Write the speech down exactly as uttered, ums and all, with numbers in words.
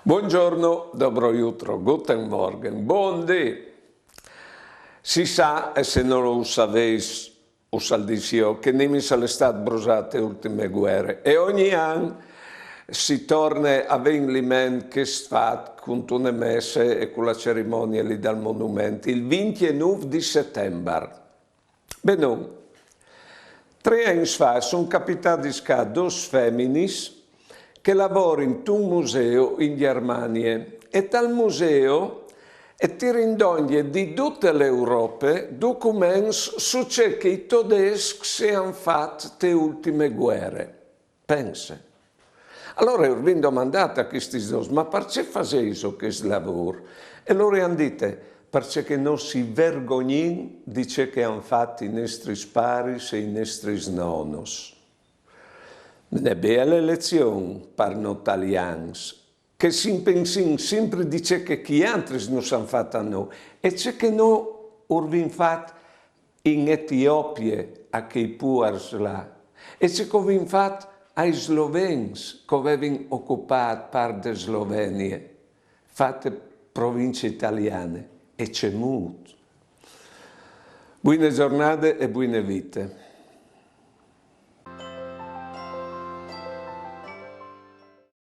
Buongiorno, dobro jutro, guten Morgen, buondì. Si sa, e se no lu saveis, us al dîs jo, che Nimis al è stât brusât te ultime vuere, e ogni an si torne a vê in liment chest fat cuntune messe e cu la cerimonie li dal monument, il vincjenûf di Setembar. Benon, trê agns fa a son capitadis ca dôs feminis che lavorin intun museu in Gjermanie, e tal museu e tirin dongje di dute la Europe documents su ce che i todescs a àn fat te ultime vuere. Pense. Alore ur vin domandât a chestis dôs: «Ma parcè fasêso chest lavôr?» E lôr a àn dite: «Parcè che nô si vergognin di ce che a àn fat i nestris paris e i nestris nonos.» Une biele lezion par nô talians, che si impensin simpri di ce che chei altris nus àn fat a nô, e ce che nô ur vin fat in Etiopie a chei puars là, e ce che o vin fat ai slovens che o vevin ocupât part de Slovenie, fate provincie taliane, e cemût. Buine zornade e buine vite.